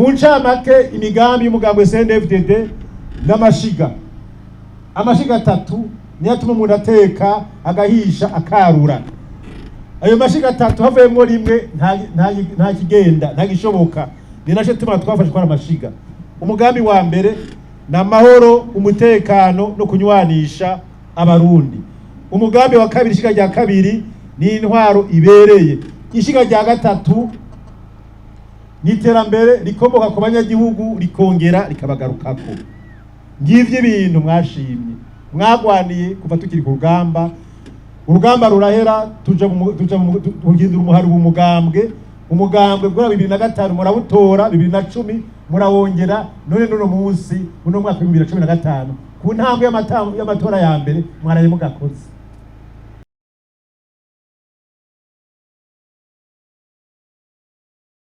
Mu ncamake, imigambi y'umugambwe CNDD-FDD n'amashiga, amashiga atatu niyo atuma umuntu ateka agahisha akarura. Ayo mashiga atatu havuyemwo rimwe, nta kigenda, nta gishoboka. Ni naco tuma twafashe ko ari amashiga. Umugambi wa mbere ni amahoro, umutekano no kunywanisha Abarundi. Umugambi wa kabiri, ishiga rya kabiri, ni intwaro ibereye. Ishiga rya gatatu ni iterambere rikomoka ku banyagihugu rikongera rikabagarukako. Ngivyo ibintu mwashimye, mwagwaniye kuva tukiri ku rugamba. Urugamba rurahera, tuja guhindura umuhari w'umugambwe. Umugambwe gura 2005 murawutora, 2010 murawongera, none nuno munsi, uno mwaka wa 2015, ku ntambwe y'amatora ya mbere mwaraye mugakoze.